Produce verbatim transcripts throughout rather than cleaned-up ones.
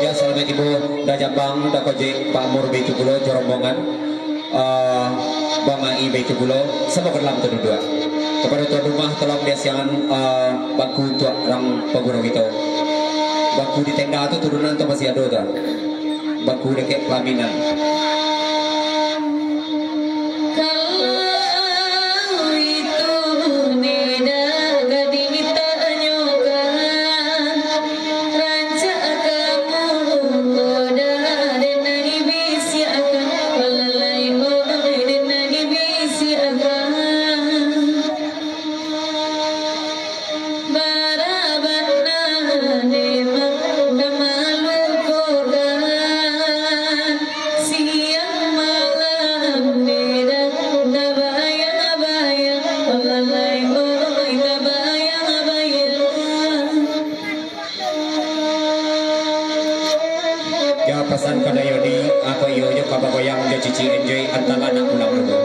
Ya, salamaik tibo, Da Jambang, Da Kojek, Pak Amur baitu pulo, jo rombongan, eh, Bang Ai baitu pulo, samoga dalam taduduak. Kapado tuan rumah, tolong diasiangan, eh, bangku untuak urang pagurau kito. Bangku di tenda tu turunan tu masih ado tu. Bangku dakek pelaminan. Kalau itu nida ka ditanyokan, rancak kamu koda den nan dibisiakan, balalai oi den nan dibisiakan. Bara bana memang ka malukokan, siang malam beda, tabayang-bayang, olalai oi, tabayang-bayang. Yo, pasan ka Dayodi, ako iyo jo ka bagoyang jo Cici Enjoy, antara nak pulang dulu.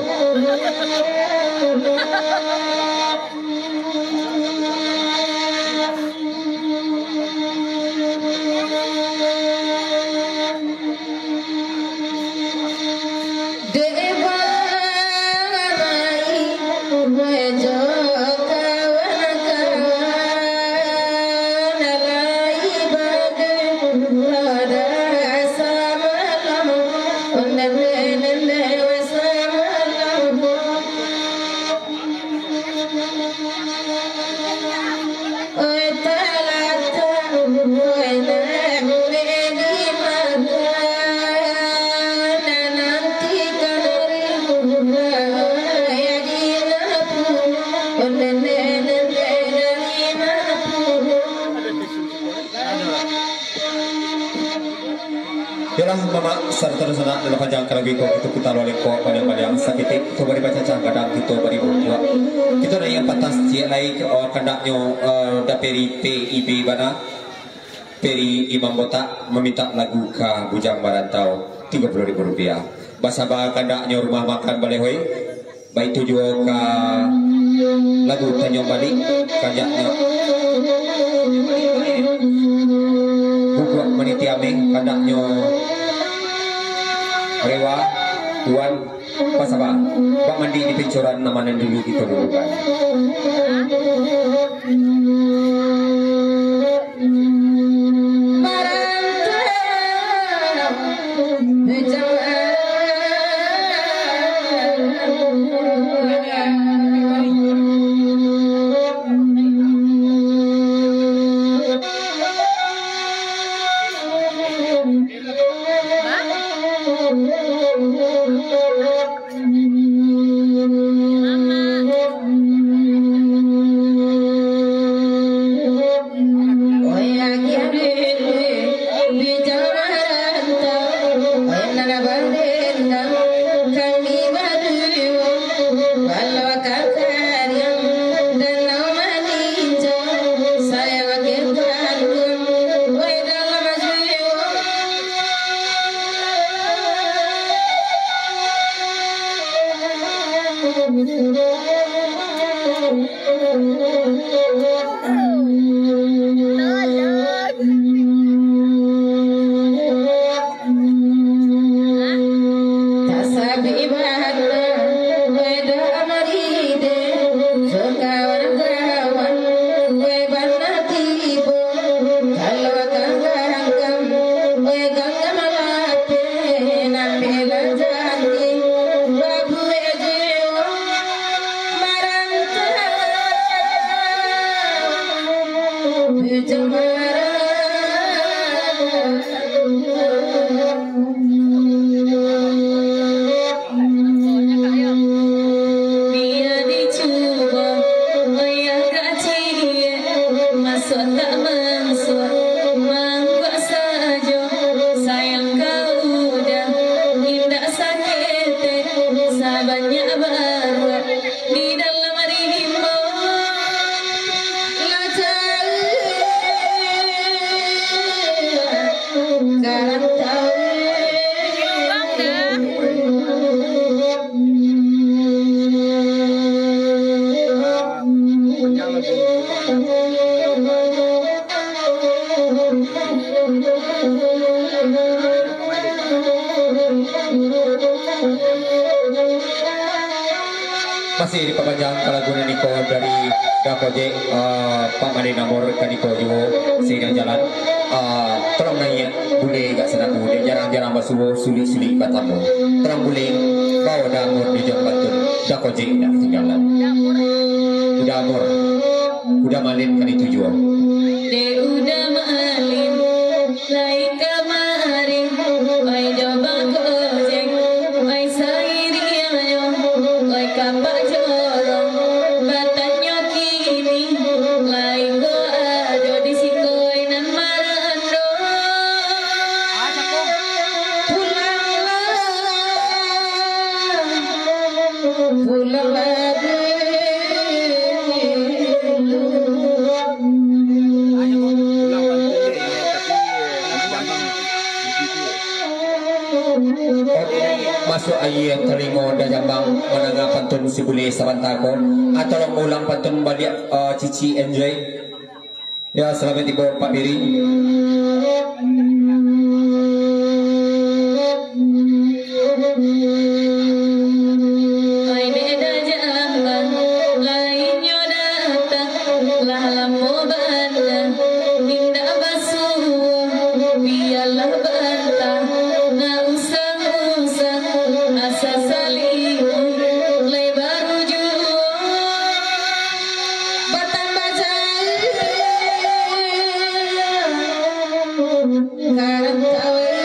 Yolah, mamak, sarato dunsanak, dalam panjang ka lagu iko, kito puta lo lengkok, baliang-baliang saketek, kito bari bacacah gadang, kito bari bumbuak. Kito naiak patah ciek lai, oh, kandaknyo, eh, Da Peri P I B bana, Peri Imam Botak, mamintak lagu ka Bujang Marantau, tigo puluah ribu rupiah. Basaba kandaknyo rumah makan balehoi. Baitu juo ka lagu Tanjung Balik, kanjaknyo Bubuak Maniti Ameh, kandaknyo Rewa, Wan, Pasaba, bak mandi di pincuran nama nan dulu kito dulukan. Bia dicubo, wayah ka ciek, masuak tak masuak, mangkuak sajo, sayang ka uda, indak saketek, sabanyak baruak, di dalam rimbo, lah jauah. Masih dipapanjang ka lagu nan iko dari Dakojek, ah, Pak Malin Amor kaniko juo seiring jalan. Ah, tolong naiak bulek agak sanang, bulek jarang-jarang basuo, sulik-sulik batamu. Tolong bulek, bao Da Amor di Jong Bantun. Dakojek indak katinggalan. Uda Amor, Uda Malin kaniko juo. Dek Uda Malin, lai kamari, oi jo bagojek, oi sairiangnyo, oi kapak jorong, batanyo kini, lai ko ado di siko nan marando. Pulanglah, pulang lagi. Masuak aia talingo Da Jambang mandanga pantun si bulek sabanta ko. Ah, tolong ulang pantun baliak, ah, Cici enjoy. Ya, salamaik tibo, Pak Biri. Ai beda jaman, lainyo datang, lah lamo bana, indak basuo, bialah bantah, nak usah-usah, asa salimu, lai baru juo. Batambah jauah, karang kawin.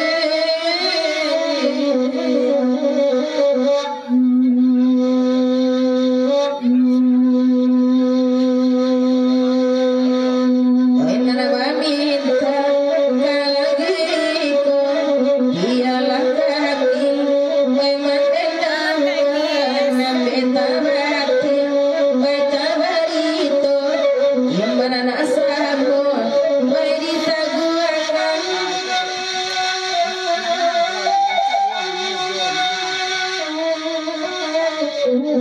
Wai nan bamintak ka lagu iko, bialah kami, wai mandendam, nan beta rati, wai tabarito, imbana nak samo, wai ditaguakan.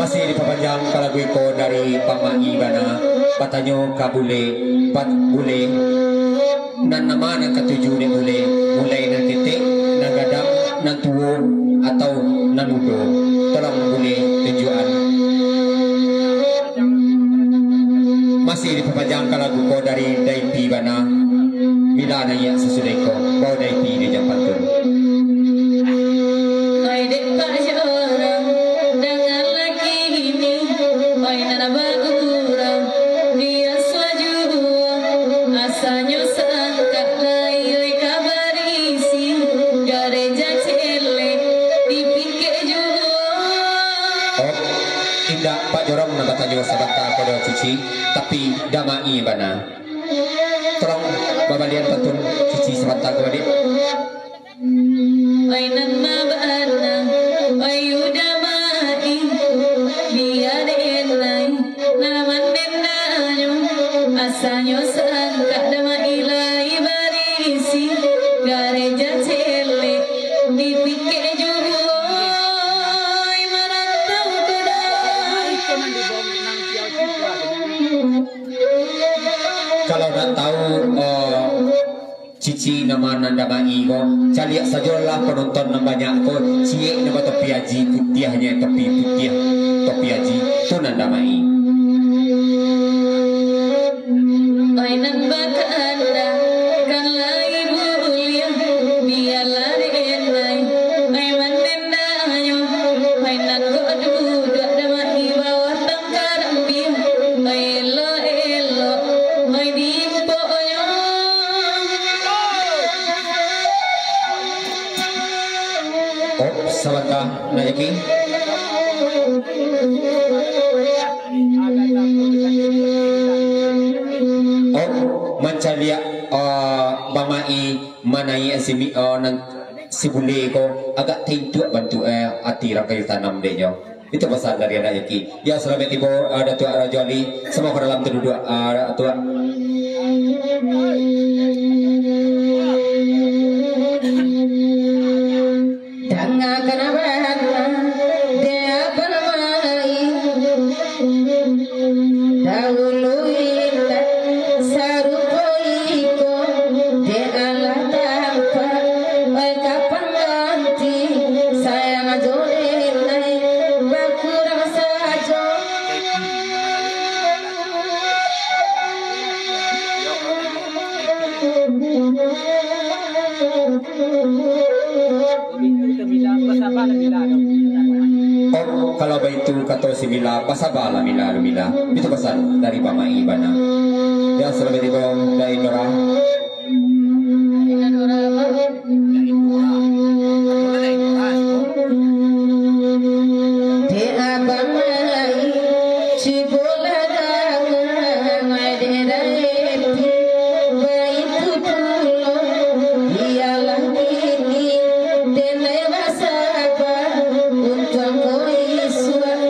Masih dipapanjang ka lagu iko dari Pak Mai bana, batanyo ka bulek, Pak bulek, nan ma nan katuju dek bulek, mulai nan ketek, nan gadang, nan tuo, atau nan mudo, tolong bulek tunjuakan. Masih dipapanjang ka lagu ko dari Daipi bana. Bila naiak sasudah iko, bao Daipi di jampang tu. Oi dek Pak Jorang, dangalah kini, oi nan bagurau, biaso juo, asanyo sangkak lai, oi ka barisi, gareja celek, dipikek juo. Oh, indak, Pak Jorong nan batanyo sabanta pado Cici, tapi Da Mai bana. Tolong babalian pantun Cici sabanta ka baliak. Oi nan ma bana, oi Uda Mai, bia den ai, nan mandendamnyo, asanyo sangkak Da Mai lai barisi, gareja celek, dipikek juo, oi marantau ko Da. Kalau nak tahu, eh, Cici nan ma nan Da Mai ko, caliak sajolah panonton nan banyak ko, ciek nan batopi aji, putiahnyo topi putiah, topi aji, tu nan Da Mai. Oi nan bakanda, kan lai buliah, bialah den ai, oi mandendamnyo, oi nan kok duduak Da Mai bawah tangkarang. Oi elok-elok, oi diimpoknyo. Oh, sabanta, nak yakin. Oh, mancaliak, ah, Ba Mai manaiak si mi-, ah, nan si bulek ko agak taintuak bantuak, eh, ati rang kayu tanam dek nyo. Itu pasan dari anak Yaki. Ya, salamaik tibo, ah, Datuak Rajo Ali. Samo ka dalam tu duduak, ah, Datuak. Dangakan bana, dek Abah Mai. Dahulu indak sarupo iko, dek alah tampak, oi ka pangganti, sayang jo denai, bakurang sajo. Kalau baitu kato si Mila, basabalah Mila, lu Mila. Itu pasan dari Bama'i bana. Yo, salamaik tibo dari Nora. Dek Abang Ai, cubolah dangan, dek Daepi, baitu pulo, bialah kini, denai basaba, untuang ko isuak,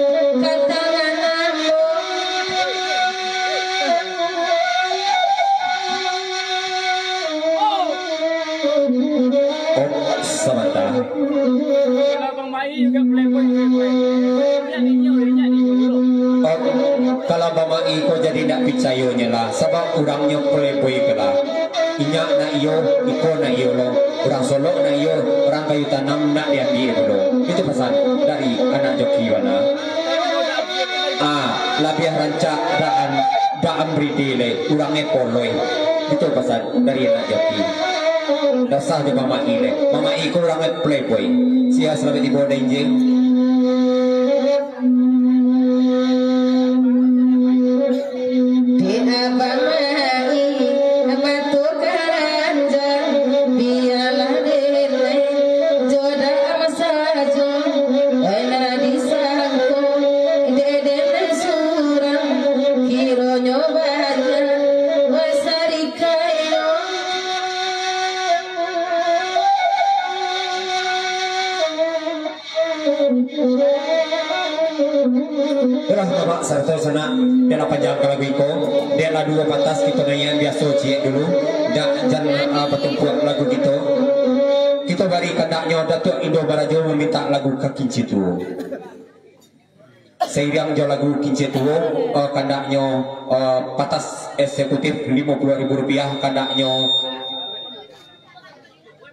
ka tangan ambo. Oh, sabanta. Kalau Bang Mai ko jadi ndak picayonyo lah, sabab urangnyo playboy ko lah. Inyak nak iyo, iko nak iyo lo, urang Solok nak iyo, urang Kayu Tanam nak diambiak pulo. Itu pasan dari anak joki bana. Ah, labiah rancak daan, daan bride lai, urangnyo poloi. Itu pasan dari anak joki. Dasar jo Bang Mai lai. Bang Mai ko urangnyo playboy. Sia salamaik tibo, Denjing. Dek Abang Mai, mato karanjang, bialah denai, jo daam sajo, oi nan disangko, dek denai surang, kironyo banyak, oi sarikayo. Iyolah, Bapak sarato sanak, dek lah panjang ka lagu iko, dek lah duo patah kito naiak biaso ciek dulu, jan, jan, ah, batumpuak lagu kito. Kito bari kandaknyo Datuak Indo Barajo mamintak lagu Ka Kincia Tuo. Sairiang jo lagu Kincia Tuo, ah, kandaknyo, ah, patah eksekutif limo puluah ribu rupiah, kandaknyo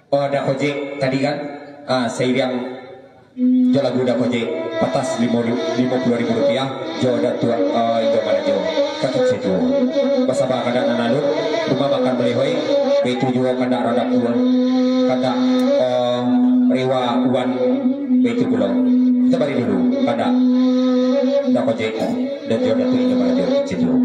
Oh, Da Kojek tadi kan, ah, sairiang jo lagu Da Kojek, patah limo, limo puluah ribu rupiah, jo Datuak, ah, Indo Barajo, Ka Kincia Tuo. Basaba kandak nan alun, rumah makan balehoi, baitu juo kandak Randap Tuo, kandak, ah, Rewa Wan, baitu pulo. Kito bari dulu kandak Da Kojek. Dan juo Datuak Indo Barajo, Ka Kincia Tuo.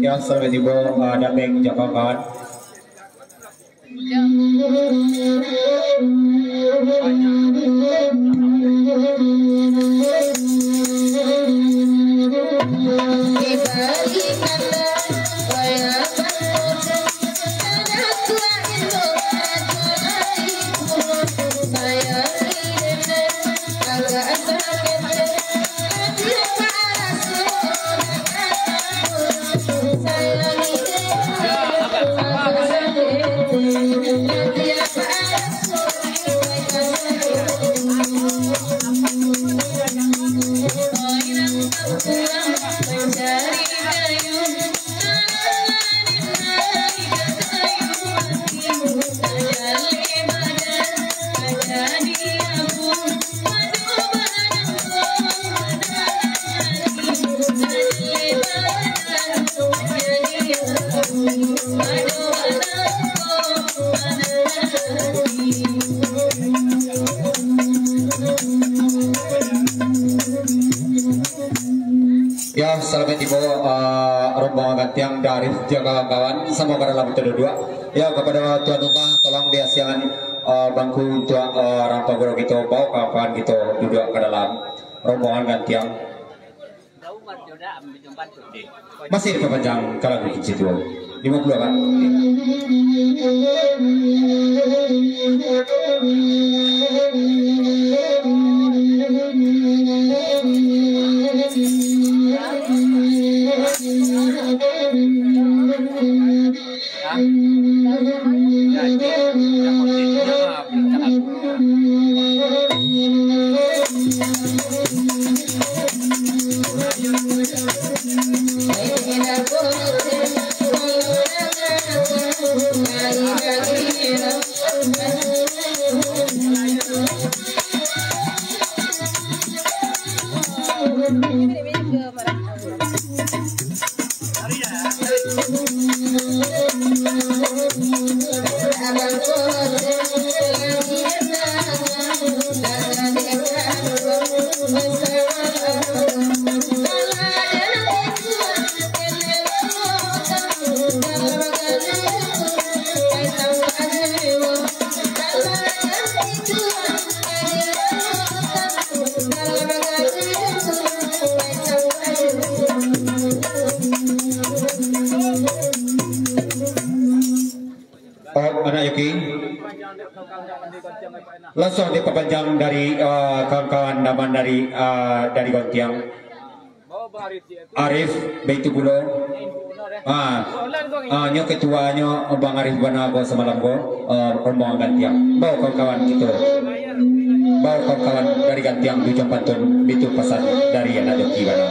Yo, salamaik tibo, ah, Dapeng jo kawan-kawan. Yo, salamaik tibo, eh, rombongan gantiang dari jo kawan-kawan, samo ka dalam kito duduak. Yo, kapado tuan rumah, tolong diasiangan, eh, bangku untuak, eh, urang tuo guru kito, bao kawan kito duduak ka dalam. Rombongan gantiang. Masih dipapanjang ka lagu kecil tu. Lima puluh, Abah. Oh, anak Yuki. Langsung dipapanjang dari, eh, kawan-kawan Daman dari, eh, dari Gontiang. Arif, baitu pulo. Ah, ah, nyo ketuanyo Bang Arif bana ko samalam ko, eh, rombongan Gantiang. Bao kawan-kawan kito. Bao kawan-kawan dari Gantiang, Dujuang Pantun, baitu pasan dari anak joki bana.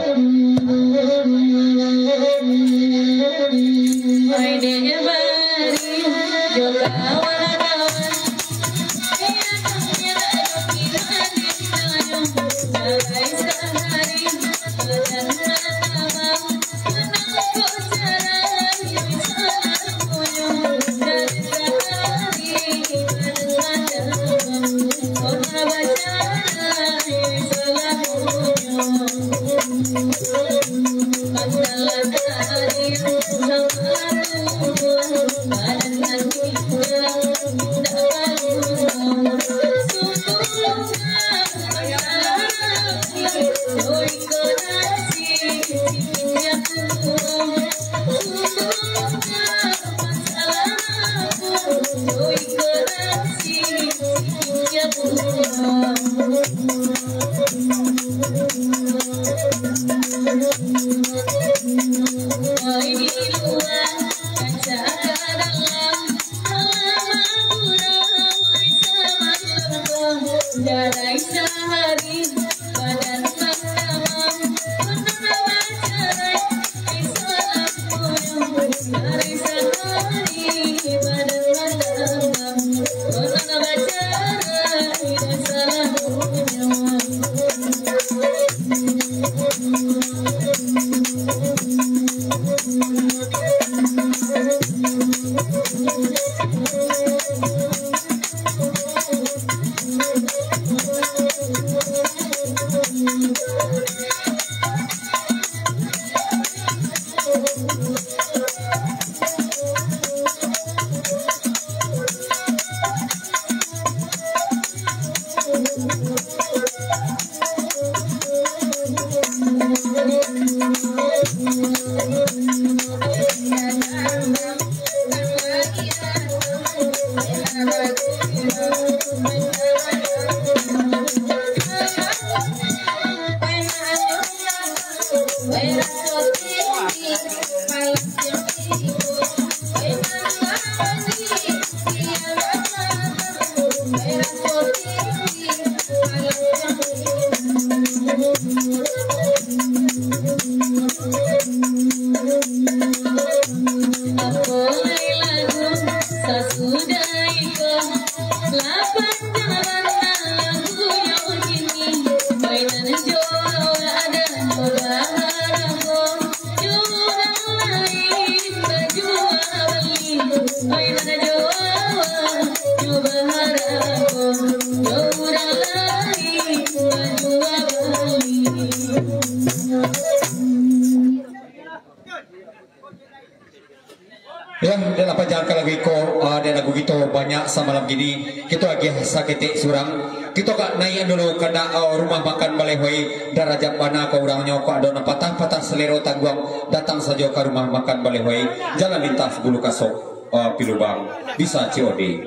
Yo, jan lah panjang ka lagu iko, ah, dek lagu kito banyak samalam kini. Kito agiah saketek surang. Kito ka naiak dulu ka na-, oh, rumah makan Balehoi. Darajat bana ko urangnyo, kok ado nan patah-patah salero tangguang, datang sajo ka rumah makan Balehoi, Jalan Lintas Bulu Kasok, oh, Pilubang. Bisa C O D.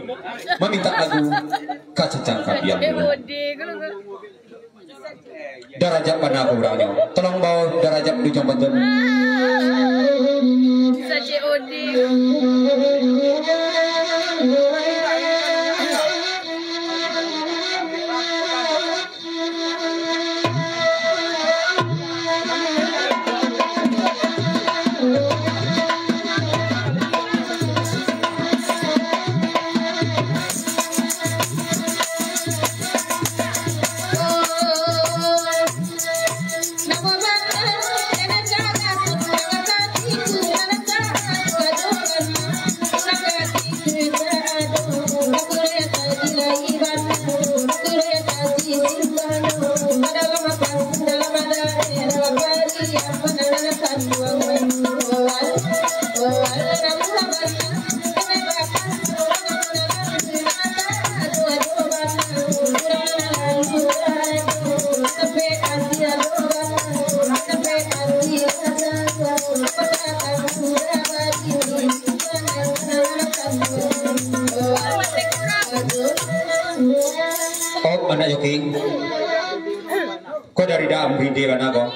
Mamintak lagu Kacincang Kambiang dulu. Darajat bana ko urangnyo. Tolong bao darajat di ujung pantun. Bisa C O D. Oh, anak joki. Ko dari Da Amride bana ko.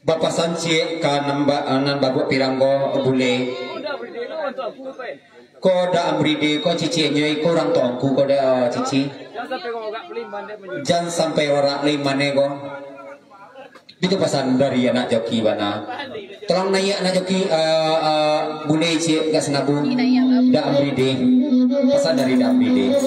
Bapasan ciek ka nan ba-, nan babuak pirang ko, bule. Ko Da Amride ko, cici inyo iko urang tuangku ko Da, cici. Jan sampai orak liman ko. Itu pasan dari anak joki bana. Tolong naiak anak joki, eh, eh, bule ciek ka sanabu. Da Amride. Pasan dari Da Amride.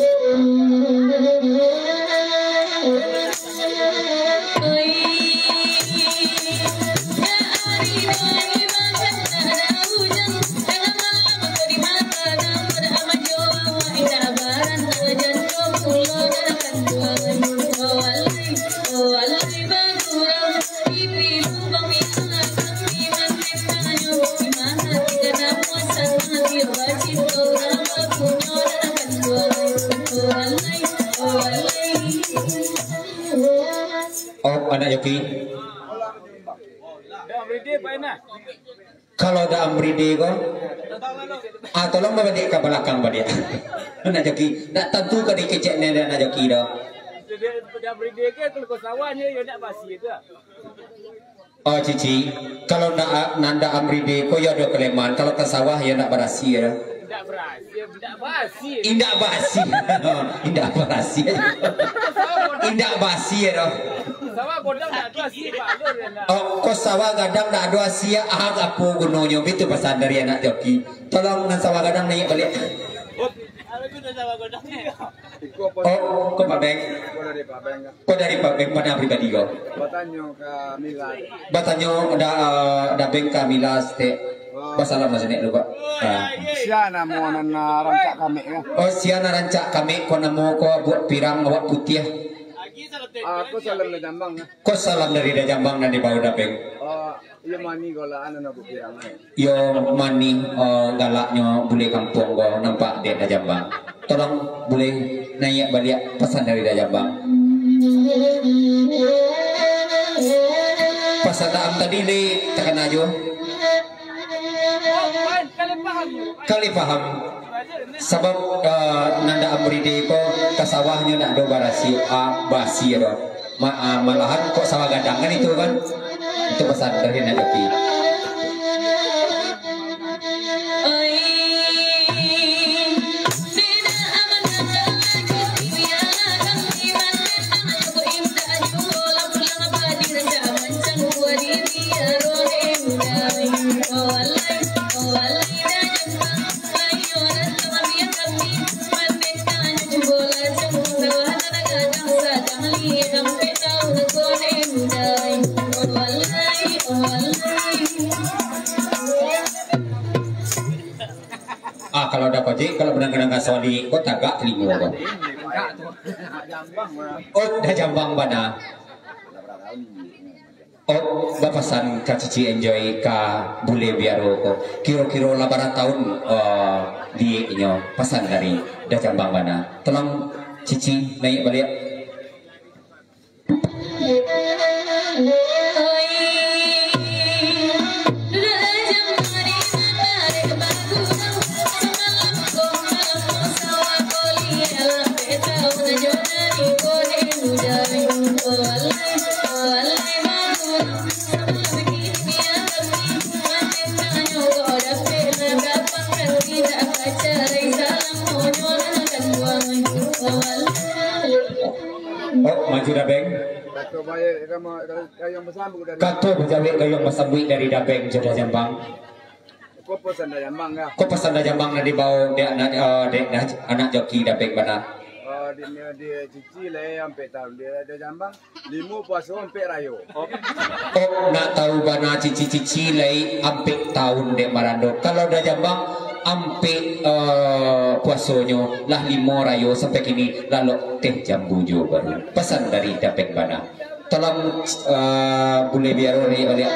Oh, anak joki. Kalau Da Amride ko, ah, tolong babaliak ka balakang baliak. Anak joki, ndak tantu ka dikecek ni anak joki doh. Oh, cici, kalau ndak, nan Da Amride ko yo ado kaleman, kalau ka sawah yo ndak barasiah. Indak barasiah, indak barasiah. Indak barasiah. Indak barasiah. Indak barasiah doh. Sawah gadang ndak ado asiah, Pak Lur, ya, ndak? Oh, ko sawah gadang ndak ado asiah, ah, apo gunonyo? Bitu pasan dari anak joki. Tolong nan sawah gadang naiak baliak. Oh, ko Pabeng. Ko dari Pabeng, mana pribadi ko? Batanyo ka Milas. Batanyo Da, Da Beng ka Milas, tek. Basalam lah sinek dulu, Pak. Ah. Sia namo nan, ah, rancak kamek ko? Oh, sia nan rancak kamek ko namo ko buak pirang awak putiah. Ah, ko salam dari Da Jambang, ah. Ko salam dari Da Jambang nan dibao Da Beng. Oh, iyo mani ko lah, anu, nak buak pirang, ah. Yo mani, eh, galaknyo bule kampuang ko nampak dek Da Jambang. Tolong bule naiak baliak pasan dari Da Jambang. Pasan Da Am tadi le takana jo. Kali paham. Sabab, eh, nan Da Amride ko ka sawahnyo ndak ado barasiah, ah, barasiah doh. Ma-, ah, malahan kok sawah gadang kan itu kan? Itu pasan dari anak joki. Ah, kalau Da Kojek, kalau badanga-danga soal ko tagak talingo ko. Oh, Da Jambang bana. Oh, bapasan ka Cici Enjoy ka bule biaro ko. Kiro-kiro lah bara taun, eh, diek inyo, pasan dari Da Jambang bana. Tolong Cici, naiak baliak. Oh, maju Dabeng. Kato bajawek gayuang basambuik dari Dabeng jo Da Jambang. Ko pasan Da Jambang, yo? Ko pasan Da Jambang nan dibao dek anak, eh, dek Da-, anak joki Dabeng bana? Eh, di, di Cici lai ampek taun, di Da Jambang limo puaso ampek rayo. Oh, nak tahu bana Cici, Cici lai ampek taun dek marando. Kalau Da Jambang ampek, eh, puasonyo, lah limo rayo sampai kini, lalok teh jambu juo baru. Pasan dari Dabeng bana. Tolong, eh, bule biaro naiak baliak.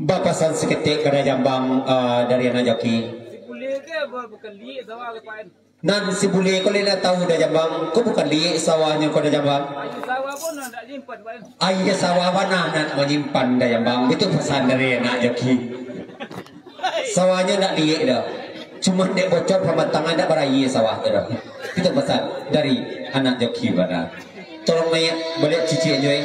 Bapasan saketek ka Da Jambang, eh, dari anak joki. Nan si bule ko lai ndak tahu Da Jambang, ko bukan liek sawahnyo ko Da Jambang. Aia sawah bana nan manyimpan Da Jambang. Itu pasan dari anak joki. Sawahnyo ndak liek doh. Cuma dek bocor pamatangan ndak baraia sawah tu doh. Itu pasan dari anak joki bana. Tolong naiak baliak Cici, Enjoy.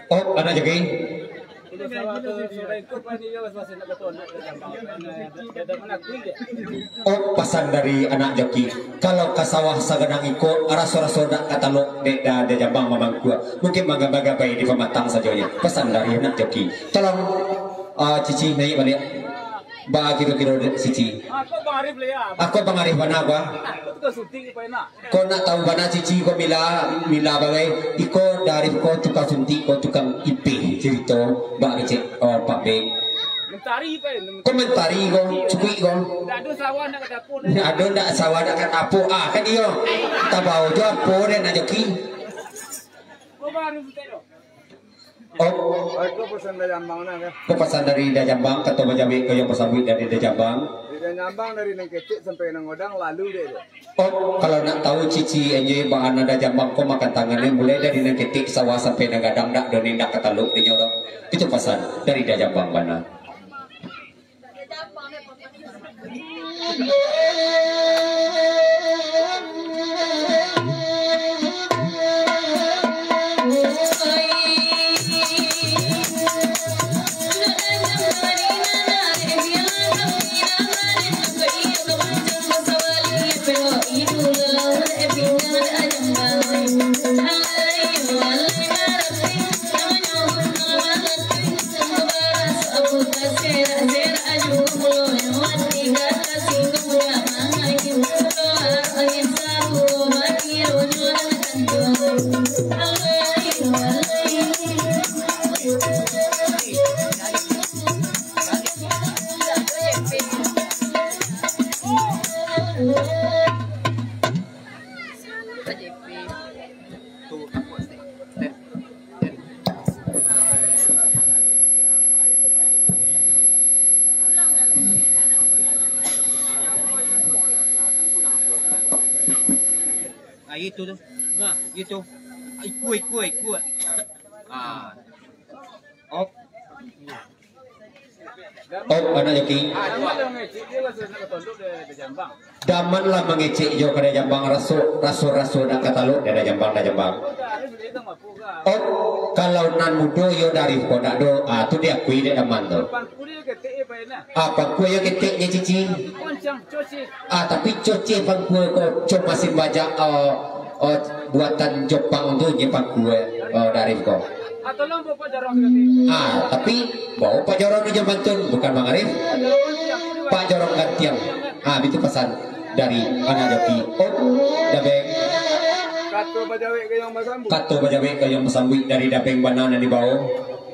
Oh, anak joki. Oh, pasan dari anak joki. Kalau ka sawah sagadang iko, raso-raso dak ka talok dek Da, Da Jambang mamangkua. Mungkin manggabai-gabai di pamatang sajonyo. Pasan dari anak joki. Tolong, ah, Cici naiak baliak. Ba kiro-kiro dek Cici. Ako pangarih bana ko. Ko nak tahu bana Cici ko mila, mila bagai. Iko dari ko tukang suntik, ko tukang ipih carito. Ba kecek, oh, Pak Bek. Ko mentari ko, cukuik ko. Ado ndak sawah ndak ka dapur? Ah, kan iyo. Tabao jo apo dek anak joki. Oh. Ko pasan dari Da Jambang, kato bajawek gayuang basambuik dari Da Jambang. Dari Da Jambang, dari nan ketek sampai nan godang, lalu dek tu. Oh, kalau nak tahu Cici, Enjoy, baa nan Da Jambang ko makan tangan ni, mulai dari nan ketek sawah sampai nan gadang, dak do ni, dak ka talok dinyo doh. Itu pasan dari Da Jambang bana. Ah, itu tu. Nah, itu. Ikut, ikut, ikut. Ah. Op. Op, anak joki. Daman lah mangecek jo ka Dayak Jambang, raso, raso, raso nak ka talok Dayak Jambang, Dayak Jambang. Op, kalau nan mudo yo dari ko ndak do, ah, tu diakui dek Daman tu. Ah, pangkua yo keteknyo cici. Ah, tapi coceh pangkua ko, co masin bajak, ah, ah, buatan Jepang tu nyo pangkua, ah, dari ko. Ah, tapi bawa Pak Jorong di Jambantun, bukan Bang Arif. Pak Jorong Gantiang. Ah, itu pasan dari anak joki. Oh, Dabeng. Kato bajawek ka yang basambuik. Kato bajawek ka yang basambuik dari Dabeng bana nan dibawa.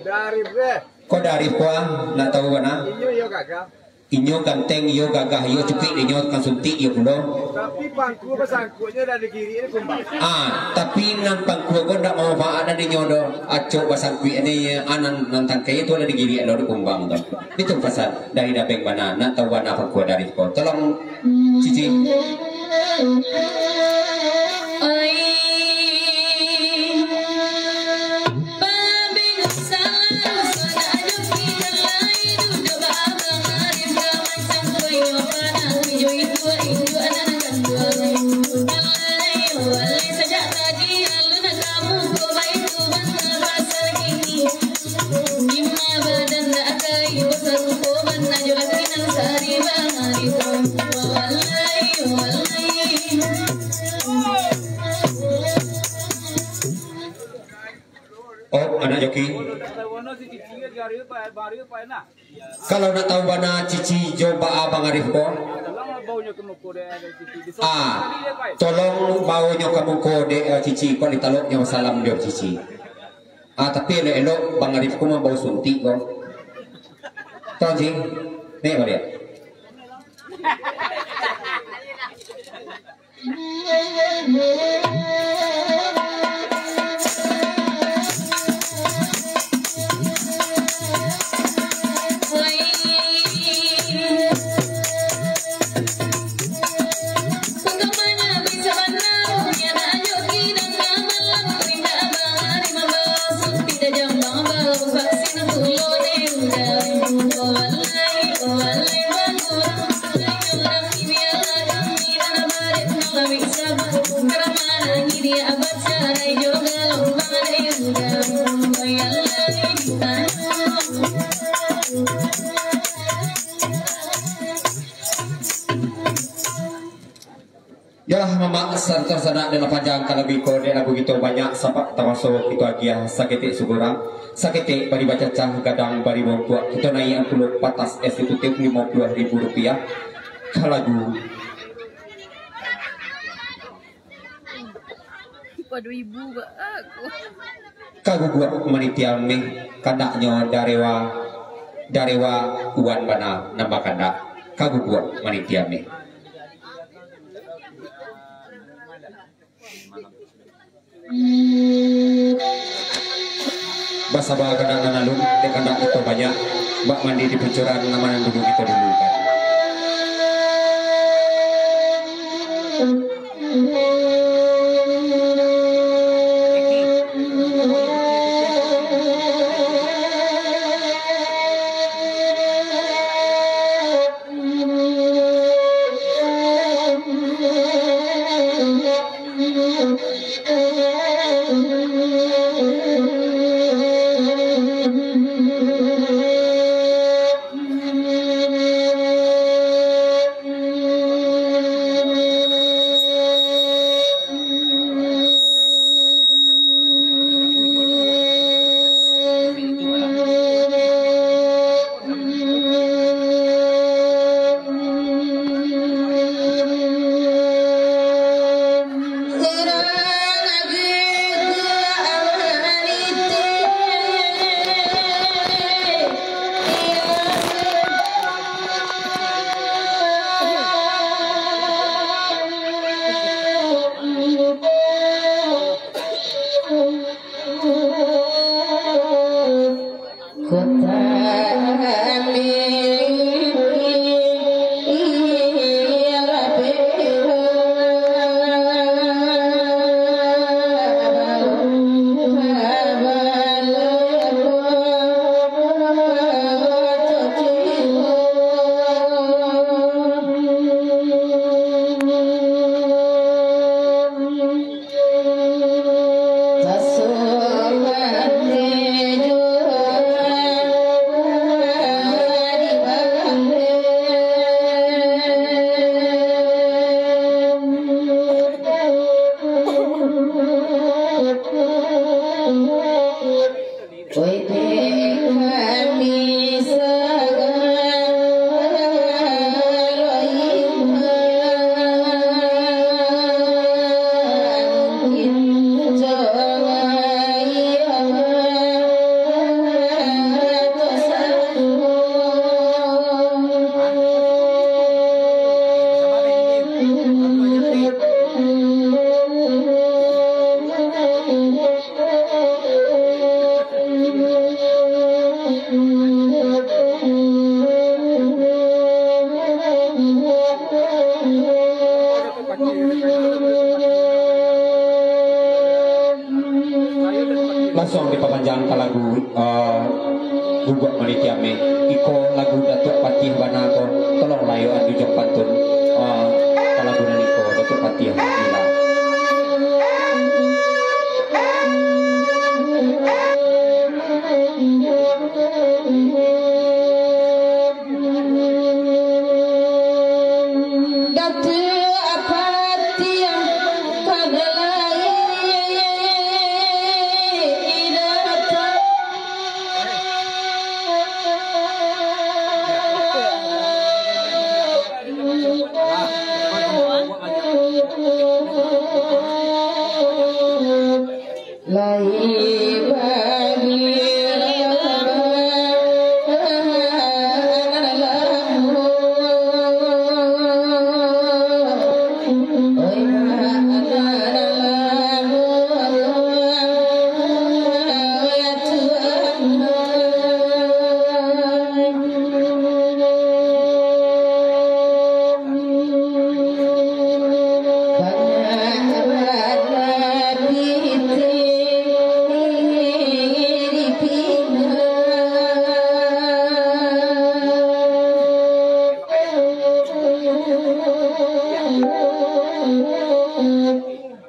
Dari Breh. Kok dari Arif ko, nak tahu bana? Inyo iyo gagah. Inyo ganteng, iyo gagah, iyo cupik, inyo kan suntik, iyo pulo. Tapi pangku basangkuiknyo dari girik di kumbang. Ah, tapi nan pangku ko ndak manfaat dari inyo do. Acok basangkuik ni, ah, nan, nan tangkai tu lah digirik lo di kumbang tu. Itu pasan dari Dabeng bana, nak tahu bana pangku dari ko. Tolong, Cici. Oi. Oh, anak joki. Kalau nak tahu bana Cici jo baa Bang Arif ko, ah, tolong bawa nyo ka muko dek, eh, Cici, kok ditalok nyo salam jo Cici. Ah, tapi elok-elok Bang Arif ko mah bau suntik ko. Tahu, Cici? Ni baliak. Yolah, mamak, sarto sanak dalam panjang, kalau biko dek lagu kito banyak, sabab tamaso kito agiah saketek sugurang, saketek bari bacacah, gadang bari bongkuak, kito naiak angkulo patas eksekutif limo puluah ribu rupiah ka lagu. Pado ibu ba aku. Kaguguak manitia meh, kandaknyo darewa, darewa wan bana nan bakandak. Kaguguak manitia meh. Basaba kandak nan alun, dek kandak kito banyak, bak mandi di pancuran nan dulu kito dulukan. Langsung dipapanjang ka lagu, eh, Guguak Maniti Ameh. Iko lagu Datuak Patih bana ko, tolonglah yo adu jo pantun, eh, ka lagu nan iko, Datuak Patih Ameh. Datuak Patiah ka lai datang. Lai bagi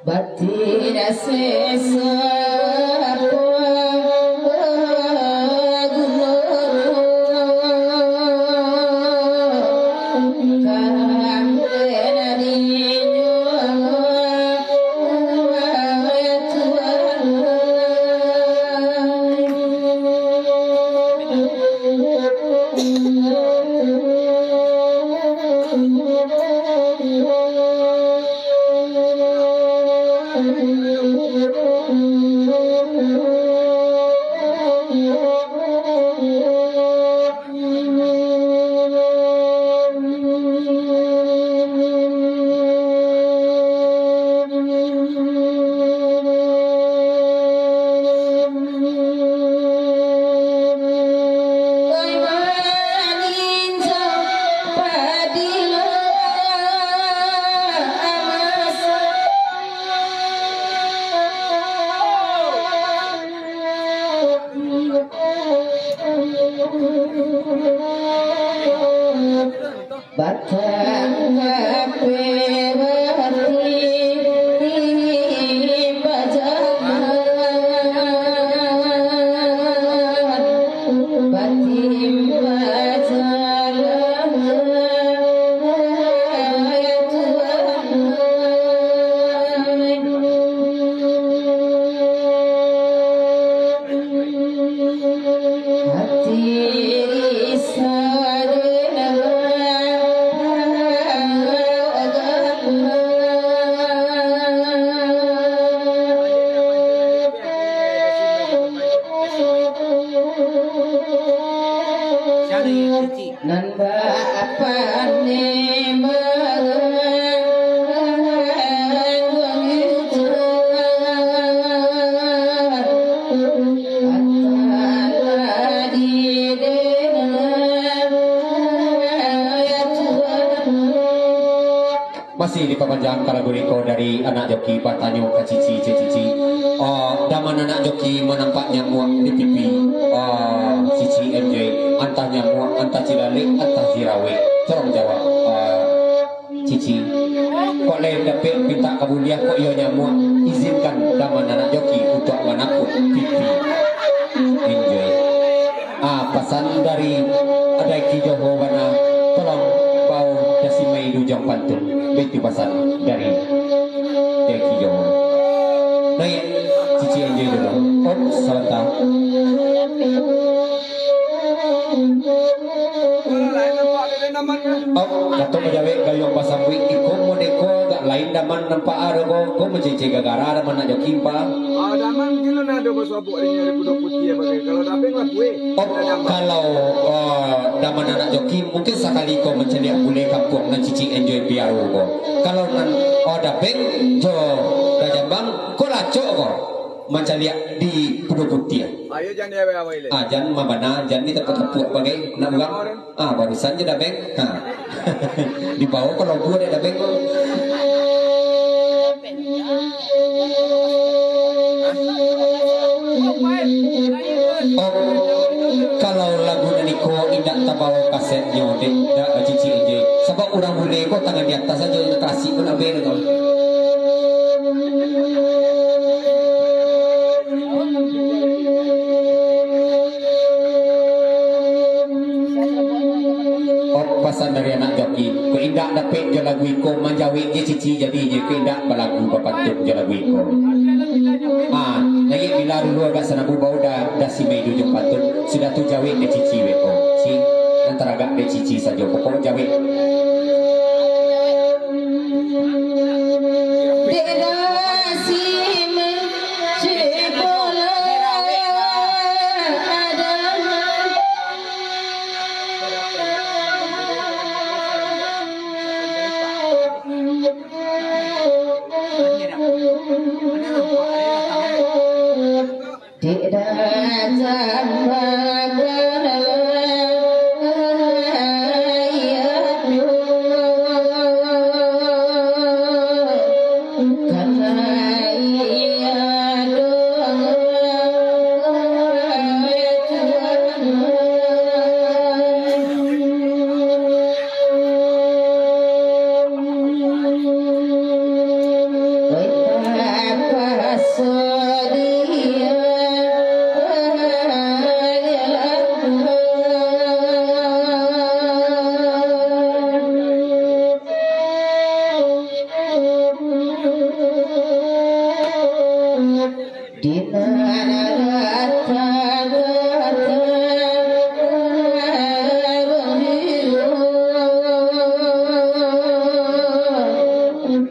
Batin sesapa guno, karang dinyo tuan. Batang ape batimpa jalan, batimpa jalan, ya Tuhan. Nan bapane manganduang ujan, antah didengar, ya Tuhan. Masih dipapanjang ka lagu iko dari anak joki batanyo ka Cici, Cik Cici. Oh, daman anak joki manampak nyamuak di pipi, oh, Cici M J. Antah nyamuak, antah cilalek, antah jerawek. Tolong jawab, ah, Cici. Kok lai dapek pintak ka buliah, kok iyo nyamuak, izinkan daman anak joki untuak manapuak pipi. Enjoy. Ah, pasan dari Daiki Johor bana, tolong bao dasimai di ujuang pantun. Baitu pasan dari Daiki Johor. Naiak, Cici enjoy dulu. Om, sabanta. Oh, Datuk Bajawek gayuang basambuik, iko modeko agak lain daman nampak ado ko, ko mancecek gagara daman nak joki pa. Ah, daman kilo nado basuabuk di Kudo Putiah bagai. Kalau dabeng lah kue. Oh, kalau, ah, daman anak joki, mungkin sakali ko mancaliak bule kampuang nan Cici enjoy piaro ko. Kalau nan, oh, dabeng jo dajambang, ko lacok ko mancaliak di Kudo Putiah. Ayo, jan di awai-awai le. Ah, jan mabana, jan di tapuak-tapuak bagai nak urang. Ah, barusan je dabeng. Ha. Dibawa ka logo dek dabeng ko. Dak tabawo kasetnyo, dek, dak bacici enjoi. Sabab urang bule ko tangan di atas sajo, nan klasik ko nak band ko. Oh, pasan dari anak joki, ko indak dapek jo lagu iko, manjawek je cici jadi je, ko indak balagu bapantun jo lagu iko. Ah, naiak bila dulu agak sanabu bau dah, dah si Mei di ujuang pantun. Sudah tu jawek dek cici wek ko. Ci, nan taragak dek cici sajo. Pokok jawek. Dek dasi mencik bola ada. Tidak sabar karena ia doa Tuhan. Di mana rata-rata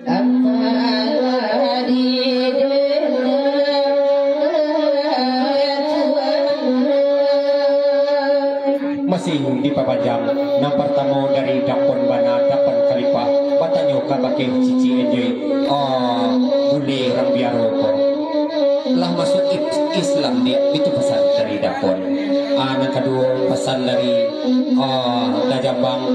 antara di dengar Tuhan. Masih dipapanjang, nan partamo dari Dapon bana, Dapon Khalifah, batanyo ka bakeh cici enjoy, ah, bule rang biaro ko. Lah masuak is-, Islam, Diak, itu pasan dari Dapon. Ah, nan kaduo, pasan dari, ah, Dajambang.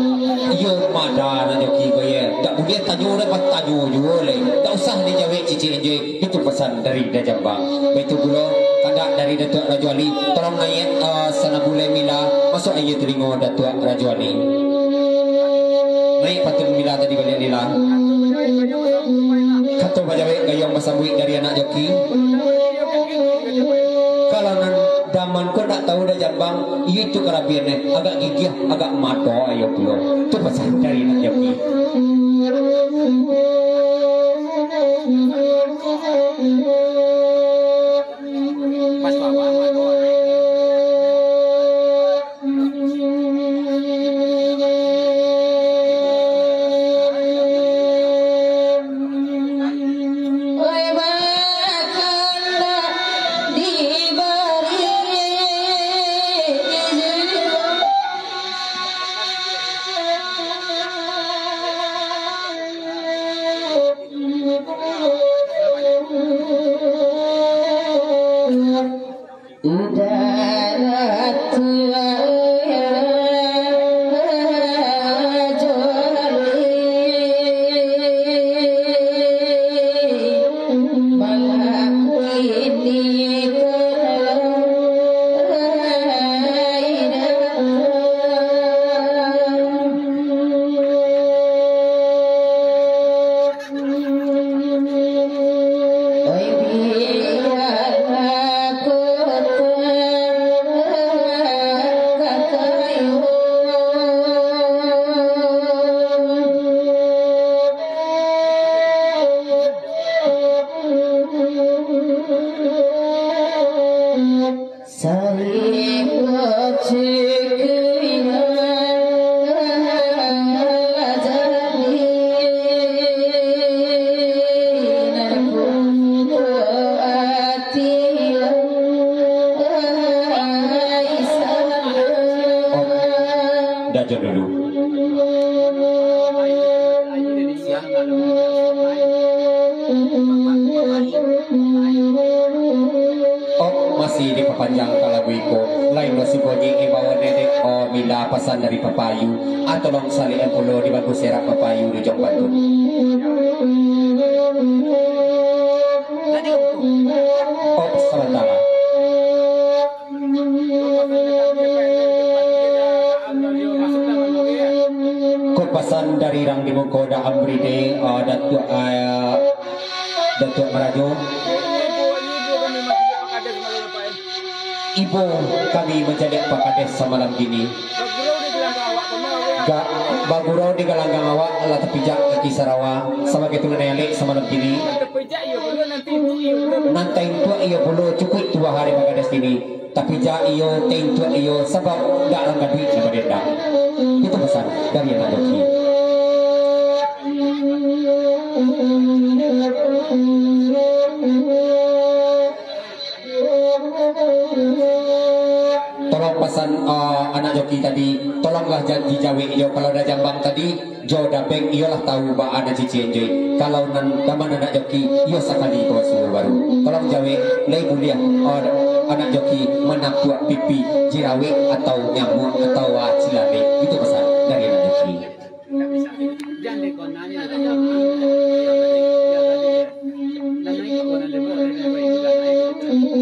Iyo, mada nan joki ko, ye. Dak buliah tanyo, dak batanyo juo lai. Dak usah dijawek cici enjoy. Itu pasan dari Dajambang. Baitu pulo, kandak dari Datuak Rajo Ali, tolong naiak, ah, sanabulai Mila, masuak aia talingo Datuak Rajo Ali. Naiak pantun Mila tadi baliak Lila. Kato bajawek gayuang basambuik dari anak joki. Kalau nan daman ko ndak tahu Dajambang, iyo itu karabian, eh, agak gigiah, agak mado aia pulo. Tu pasan dari anak joki. Dah, jan dulu. Oh, masih dipapanjang ka lagu iko. Lain basuko nyi imbauan dedek. Oh, Mila, pasan dari Papa Ayu. Ah, tolong salikan pulo dibagus serak Papa Ayu di ujung batu. Oh, sabanta lah. Dari rang di muko da amri de, ah, Datuak, ah, Datuak Marajo. Ibo kami mancaliak Pak Kades samalam kini. Ga-, bagurau di galanggang awak, lah tapijak kaki sarawa, sabagai tunangan elek samalam kini. Nan taintuak iyo pulo cukuik tuah ari Pak Kades kini. Tapi ja iyo, taintuak iyo, sabab dak rang gaduik nan badendang. Itu pasan dari anak joki. Tolong pasan, ah, anak joki tadi, tolonglah ja-, dijawek jo, kalau dah jambang tadi, jo dabeng, iyolah tahu baa nan cician joi. Kalau nan daman anak joki, iyo sakali ko suo baru. Tolong jawek, lai buliah, ah, anak joki manapuak pipi jirawek atau nyamuak atau, ah, cilamik. Itu pasan dari anak joki.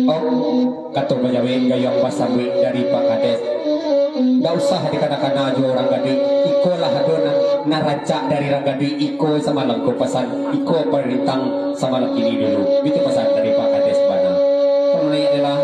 Oh, kato bajawek gayuang basambuik dari Pak Kades. Ndak usah dikana-kana jo rang gaduik. Iko lah ado nan, nan rancak dari rang gaduik. Iko samalam ko pasan, iko parintang samalam kini dulu. Itu pasan dari Pak Kades bana. Kalau naiak adalah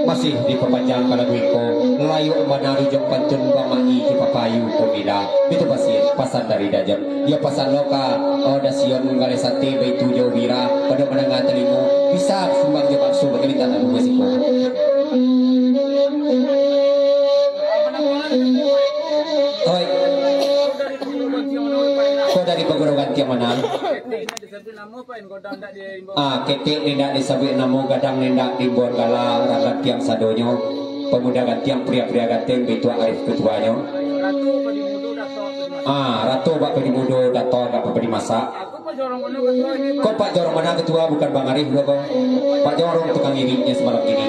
Masih dipapanjang ka lagu iko, layok bana ujung pantun bamaik di papayu ko bila. Bitu pasan, pasan dari Dajon. Iyo pasan lo ka, oh, Dasion Galeh Sate, baitu jo Wira, pado mandanga talingo, bisa sumbang jo bakso bagi lintang lagu ko siko. Oi. Ko dari Pagurau Gantiang mano? Ah, ketek indak disabuik namo, gadang indak diimbau gala, rang gantiang sadonyo. Pamuda gantiang, pria-pria ganteng, baitu Arif ketuanyo. Ah, rato bak padi mudo, dato bak padi masak. Ko Pak Jorong mano ketua, bukan Bang Arif doh ko. Pak Jorong tukang iriknyo samalam kini.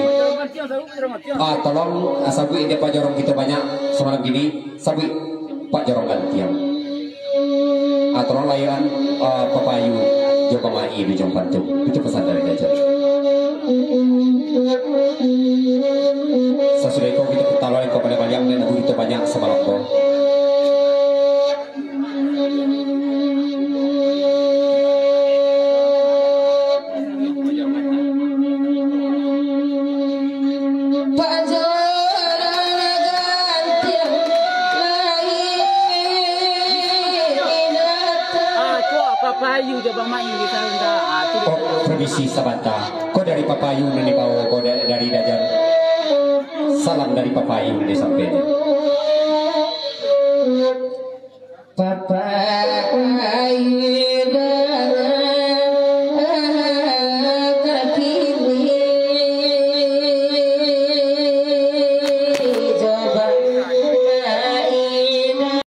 Ah, tolong, ah, sabuik dek Pak Jorong kito banyak samalam kini. Sabuik Pak Jorong gantiang. Ah, tolong layakan, ah, papayu jo bamaik di ujung pantun. Itu pasan dari Dajon. Sasudah itu kita putar baliak ko pada baliang dan lagu kita banyak samalam ko. Ah, tu apa payu je bamain di sana. Ah, tu dia. Oh, permisi sabanta. Ko dari papayu nan dibawo ko da-, dari Dajon. Salam dari papayu nan disampaikan. Papayu.